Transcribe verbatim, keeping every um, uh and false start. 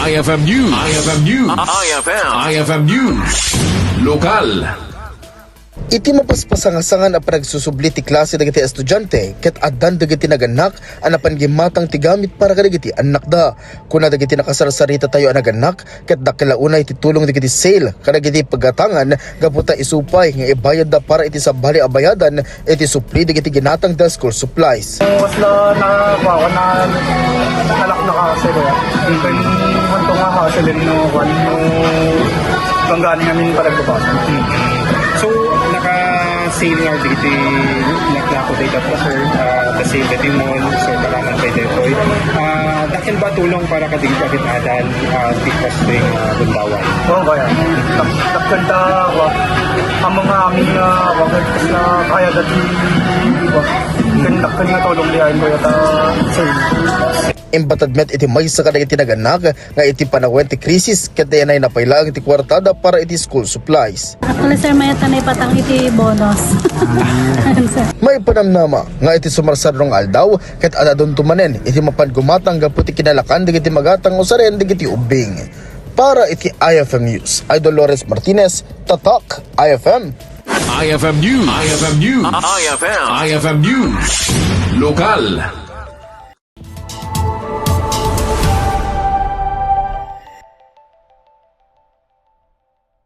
I F M News. I F M News. I F M. I F M News. Lokal. Iti mapaspasangasangan a panagsusubli ti klase dagiti estudiante, ket addan dagiti nagannak a napan gimmatang ti gamit para kadagiti annakda. Kuna dagiti nakasarsarita tayo a nagannak, ket dakkel a unay ti tulong dagiti sale kadagiti paggatangan gapu ta isu pay nga ibayadda para iti sabali a bayadan iti supli dagiti ginatangda school supplies. Kasla na, kuwan, na, nalak na kasi, kuya. Ken hanto nga kasi din, no, kuwan, no, gangganing amin pala bukas. So, naka-sale nga dagiti naklako data po, sir. Ah, the sale that you mall, so, kalaman kay Depoy. Ah, dakkel ba tulong para kadagiti adan, ah, di posting, ah, Bundawan? Oo, kaya. Dakkel ta, kuwan. Ang mga amin nga, kuwan, na kaya dati, kuwan. Ken dakkel nga tulong diay, kuya, ta, sir. Imbated met iti maysa kadagiti nagannak nga iti panawen ti krisis ket dayanay na pay laeng ti kuartada para iti school supplies. Actually, sir, mayat ta naipatang iti bonus. Maipanamnama nga iti sumarsarrong aldaw ket adadunto manen iti mapan gumatang gapu ti kinalakan dagiti magatang usaren dagiti ubbing. Para iti I F M News, I Dolores Martinez, Tatak I F M. I F M News. I F M News. I F M. I F M News. Lokal.